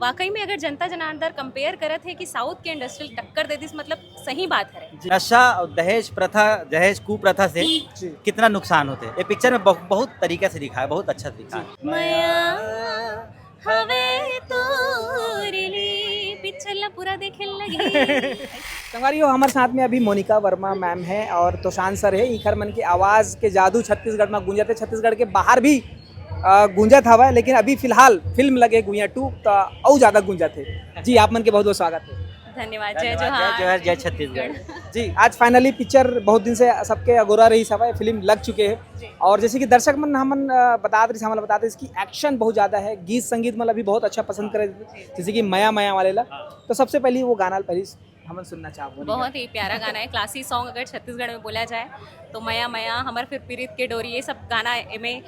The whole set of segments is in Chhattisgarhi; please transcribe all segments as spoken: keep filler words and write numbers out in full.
वाकई में अगर जनता जनार्दन कंपेयर करत हे कि साउथ के इंडस्ट्री टक्कर दे दिस, मतलब सही बात है। नशा और दहेज प्रथा, दहेज कुप्रथा से जी। कितना नुकसान होते हैं। ये पिक्चर में बहु-, बहुत तरीका से दिखाया, बहुत अच्छा दिखाया। मया हवे तोरे लिए, पिक्चर ला पूरा देखे लगी। संगवारी हो, हमारे साथ में अभी मोनिका वर्मा मैम है और तोशान सर है। इखर मन की आवाज़ के जादू छत्तीसगढ़ में गूंजत हे, छत्तीसगढ़ के बाहर भी अ, गूंजत हवय, लेकिन अभी फिलहाल फिल्म लगे गुइया टू, त अउ ज्यादा गूंजत हे। जी, आप मन के बहुत बहुत स्वागत है। धन्यवाद, जय धन्यवाद, जय जोहार, जोहार, जय जय छत्तीसगढ़। जी, आज फाइनली पिक्चर बहुत दिन से सबके अगोरा रहिस हवय, फिल्म लग चुके हे। जी। और जैसे कि दर्शक मन हमन, अ, बतात रहिस, हमन ला बतात रहिस कि एक्शन बहुत ज्यादा है, गीत संगीत मन ला भी बहुत अच्छा पसंद करे, जी। जैसे कि मया मया वाले ला। हाँ। तो सबसे पहली वो गाना पहली हमन सुनना चाहबो। बहुत ही प्यारा गाना है, क्लासी सॉन्ग अगर छत्तीसगढ़ में बोला जाए तो मया मया, हमर फिर पीरित के डोरी, ये सब गाना एमे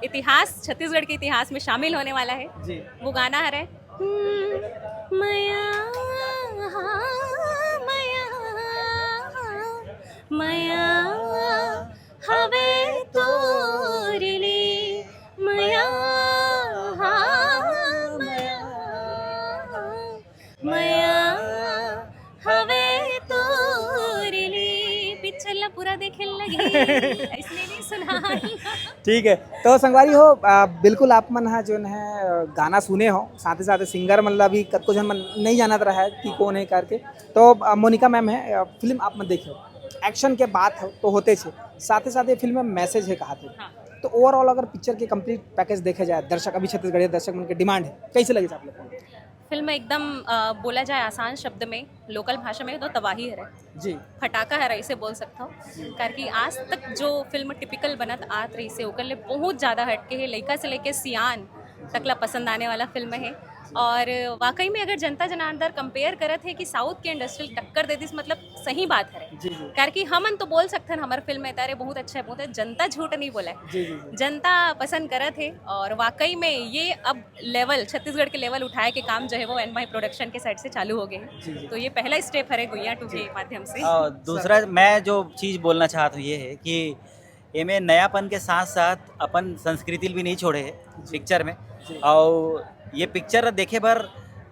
इतिहास, छत्तीसगढ़ के इतिहास में शामिल होने वाला है। जी। वो गाना हरे, हम्म, मया, मया, मया हवे तोरे लिए, मया, मया, मया हवे तोरे लिए। पिक्चर ला पूरा देखे लगी, इसलिए नहीं सुना। ठीक है, तो संगवारी हो, आ, बिल्कुल आप मन हा जोन है, आ, गाना सुने हो, साथ ही साथ सिंगर मन ला भी कतको झन मन नहीं जानत रहा है कि कौन है करके। तो, आ, मोनिका मैम है, आ, फिल्म आप मन देखे हो, एक्शन के बात हो तो होते छे, साथ ही साथ ये फिल्म में मैसेज है कहा थे। हाँ। तो ओवरऑल अगर पिक्चर के कंप्लीट पैकेज देखे जाए, दर्शक, अभी छत्तीसगढ़िया दर्शक मन के डिमांड है, कैसे लगे आप लोग को? फिल्म एकदम, अ, बोला जाए आसान शब्द में, लोकल भाषा में तो तबाही हरे। जी। फटाका हरे, इसे बोल सकता हूँ। जी। कारण कि आज तक जो फिल्म टिपिकल बनत आत रहिसे, ओकर ले बहुत ज्यादा हटके है। लइका से लेके सियान तक ला पसंद आने वाला फिल्म है। और वाकई में अगर जनता जनार्दन कंपेयर करत है कि साउथ के इंडस्ट्री टक्कर दे दिस, मतलब सही बात है। जी, जी। कारण कि हमन तो बोल सकथन, हमर फिल्म है तारे बहुत अच्छा है, बहुत है, जनता झूठ नहीं बोला है। जी, जी, जी। जनता पसंद करत है और वाकई में ये अब लेवल, छत्तीसगढ़ के लेवल उठाए के काम जो है वो एन वाई प्रोडक्शन के साइड से चालू हो गए हैं। जी, जी। तो ये पहला स्टेप हरे गुइया टू जी। के माध्यम से। और दूसरा मैं जो चीज़ बोलना चाहता हूँ ये है कि एमे नयापन के साथ साथ अपन संस्कृति भी नहीं छोड़े है जी। पिक्चर में। जी। और ये पिक्चर देखे बर,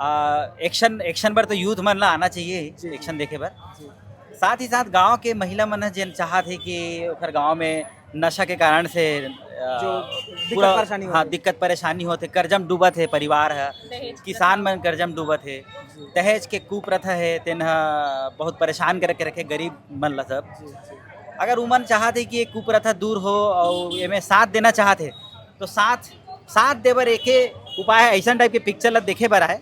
आ, एक्शन, एक्शन बर तो यूथ मन ला आना चाहिए ही, जी, जी। एक्शन देखे बर। जी। साथ ही साथ गांव के महिला मन ह जेन चाहत हे कि ओकर गांव में नशा के कारण से, अ, जो दिक्कत पूरा, परेशानी हाँ, होथे। दिक्कत परेशानी होथे, करजा म डूबत हे परिवार ह, दहेज किसान प्रथा। मन करजा म डूबत हे, जी। दहेज के कुप्रथा हे, तेन ह बहुत परेशान करके रखे गरीब मन ला सब। जी, जी। अगर उमन चाहत हे कि ये कुप्रथा दूर हो और एमे साथ देना चाहत हे, तो साथ, साथ दे बर एके उपाय है, ऐसन टाइप के पिक्चर ला देखे बर आए,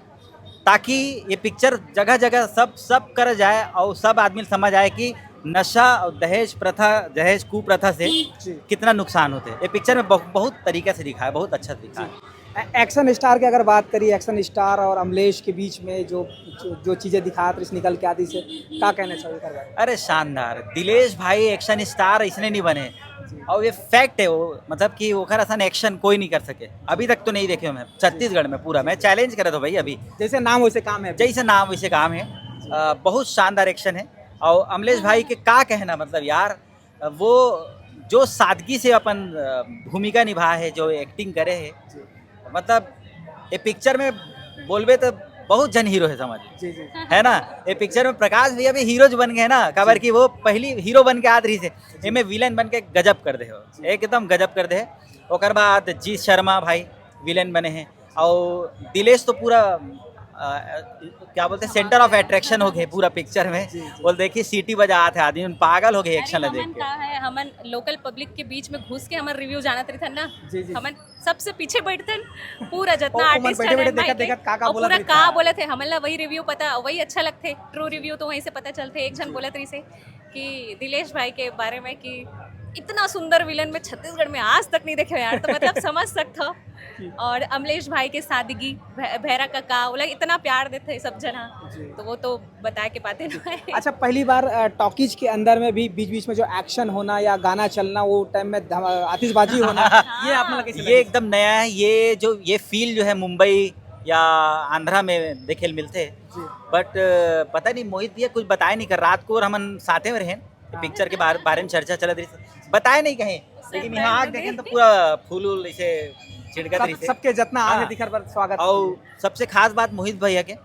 ताकि ये पिक्चर जगह जगह सब, सब कर जाए और सब आदमी समझ आए कि नशा और दहेज प्रथा, दहेज कुप्रथा से जी। कितना नुकसान होते हैं। ये पिक्चर में बहु-, बहुत तरीके से दिखाया, बहुत अच्छा दिखाया। जी। ए-, एक्शन स्टार की अगर बात करिए, एक्शन स्टार और अमलेश के बीच में जो, जो, जो चीज़ें दिखात रहिस निकल के आती से, का कहना चाहिए एकर बारे में? अरे शानदार, दिलेश भाई एक्शन स्टार इसने नहीं बने। जी। और ये फैक्ट है वो, मतलब कि ओकर असन एक्शन कोई नहीं कर सके, अभी तक तो नहीं देखे हूँ मैं छत्तीसगढ़ में पूरा। मैं चैलेंज करत हूँ भाई अभी। जैसे नाम वैसे काम है। जैसे नाम वैसे काम है। अ, बहुत शानदार एक्शन है। और अमलेश भाई के का कहना, मतलब यार, वो जो सादगी से अपन, अ, भूमिका निभा है, जो एक्टिंग करे है, जी। मतलब ये पिक्चर में बोलबे तो बहुत जन हीरो है समझ, जी, जी। है ना? ये पिक्चर में प्रकाश भैया भी हीरो जो बन गए ना, काबर जी। कि वो पहली हीरो बन के आत रहिस हे, जी। एमे विलेन बन के गजब कर दे हो, जी। एकदम गजब कर दे। ओकर बाद जी शर्मा भाई विलेन बने हैं, और दिलेश तो पूरा, अ, क्या बोलते हैं, सेंटर ऑफ अट्रैक्शन हो गए पूरा पिक्चर में। जी, जी। बोल देखिए सीटी बजात हे आदमी, पागल हो गए अरे एक्शन ला देख हमन के। का है, हमन लोकल पब्लिक के बीच में घुस के हमर रिव्यू जानत रहिथन ना, जी, जी। हमन सबसे पीछे बैठथन, पूरा जितना ओ, ओमन आर्टिस्ट बैठे, हरे बैठे देखत, माइक देखत का, का और बोलत पूरा रहिथे। का बोलत हे, हमन ला वही रिव्यू पता, वही अच्छा लगथे। ट्रू रिव्यू तो वहीं से पता चलथे। एक झन जी। बोलत रहिसे कि दिलेश भाई के बारे में कि इतना सुंदर विलेन में छत्तीसगढ़ में आज तक नहीं देखे यार, तो मतलब समझ सकत हो। जी। और अमलेश भाई के सादगी, भै-, भैरा कका, वो लोग इतना प्यार देते हैं सब जना, जी। तो वो तो बताए के बातें नहीं है। अच्छा, पहली बार, अ, टॉकीज के अंदर में भी बीच-बीच में जो एक्शन होना या गाना चलना, वो टाइम में धमा-, आतिशबाजी होना, हाँ। ये आप मन ला कैसे ये लगे? एकदम नया है। ये जो, ये फील जो है मुंबई या आंध्रा में देखे ल मिलते हैं। जी। बट, अ, पता नहीं मोहित भैया कुछ बताए नहीं कर, रात को और हमन साथे में रहे, हाँ। पिक्चर के बारे, बारे में चर्चा चलत रही, बताए नहीं कहीं, लेकिन यहाँ आके देखें तो पूरा फूल उल ऐसे छिड़कत रहिसे। सबके जतना आगे दिखर बर स्वागत। अउ सबसे खास बात मोहित भैया के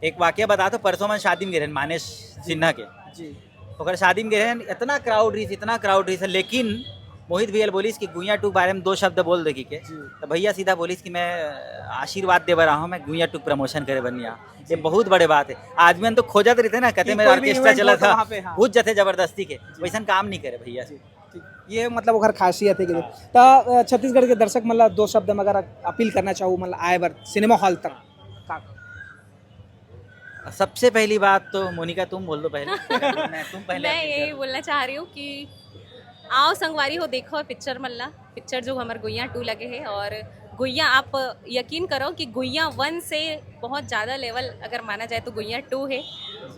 एक वाकया बता, तो परसों मैं शादी में गे रहेन मानेश सिन्हा के। जी। ओकर शादी में गे रहेन, इतना क्राउड रहिस, इतना क्राउड रहिस, लेकिन मोहित भैया बोलिस कि गुइया टू के बारे में दो शब्द बोल दे के। जी। तो भैया सीधा बोलिस कि मैं आशीर्वाद दे बर आया हूँ, मैं गुइया टू प्रमोशन करे बर नहीं आया। ये बहुत बड़े बात है। आदमी मन तो खोजत रहिथे ना, कहते मेरा ऑर्केस्ट्रा चला था, हाँ। घुस जाते जबरदस्ती के, वैसन काम नहीं करे भैया। ये मतलब ओकर खासियत है कि तो छत्तीसगढ़ के दर्शक मन ला दो शब्द में अगर अपील करना चाहू, मतलब आए बर सिनेमा हॉल तक, का? सबसे पहली बात तो मोनिका तुम बोल दो पहले। मैं, तुम पहले मैं यही बोलना चाह रही हूँ कि आओ संगवारी हो, देखो पिक्चर मन ला, पिक्चर जो हमर गुइया टू लगे है। और गुइया, आप यकीन करो कि गुइया वन से बहुत ज़्यादा लेवल अगर माना जाए तो गुइया टू है।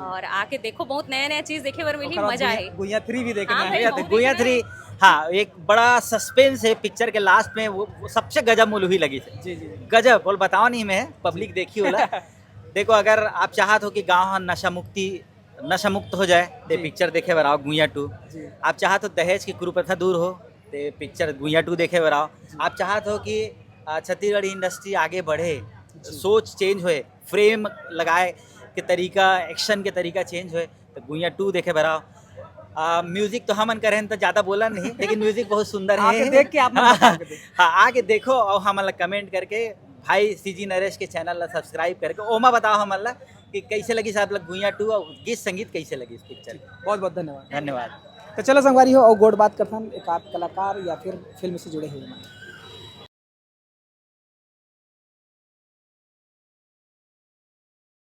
और आके देखो, बहुत नया नया चीज़ देखे बर मिली, मजा है। गुइया थ्री भी देखना है। गुइया थ्री, हाँ, एक बड़ा सस्पेंस है पिक्चर के लास्ट में, वो सबसे गजब मूवी लगी थी। जी जी। गजब बोल बताओ नहीं, मैं पब्लिक देखी होला। देखो, अगर आप चाहत हो कि गांव नशा मुक्ति नशा मुक्त हो जाए, ते पिक्चर देखे बर आओ गुइया टू। आप चाहत हो दहेज की कुप्रथा दूर हो, ते पिक्चर गुइया टू देखे बर आओ। आप चाहत हो कि छत्तीसगढ़ी इंडस्ट्री आगे बढ़े, सोच चेंज होए, फ्रेम लगाए के तरीका, एक्शन के तरीका चेंज होए, तो गुइया टू देखे बर आओ। म्यूजिक तो हमन करें तो ज्यादा बोला नहीं, लेकिन म्यूजिक बहुत सुंदर है। देख के आप हाँ, आके देखो और हमन ला कमेंट करके भाई सीजी नरेश के चैनल ला सब्सक्राइब करके ओमा बताओ हमन ला कि कैसे लगी साहब लग गुइया टू और गीत संगीत कैसे लगी इस पिक्चर। बहुत बहुत धन्यवाद। धन्यवाद। तो चलो संगवारी हो और गोठ बात करथन एक आध कलाकार या फिर फिल्म से जुड़े हुए मन।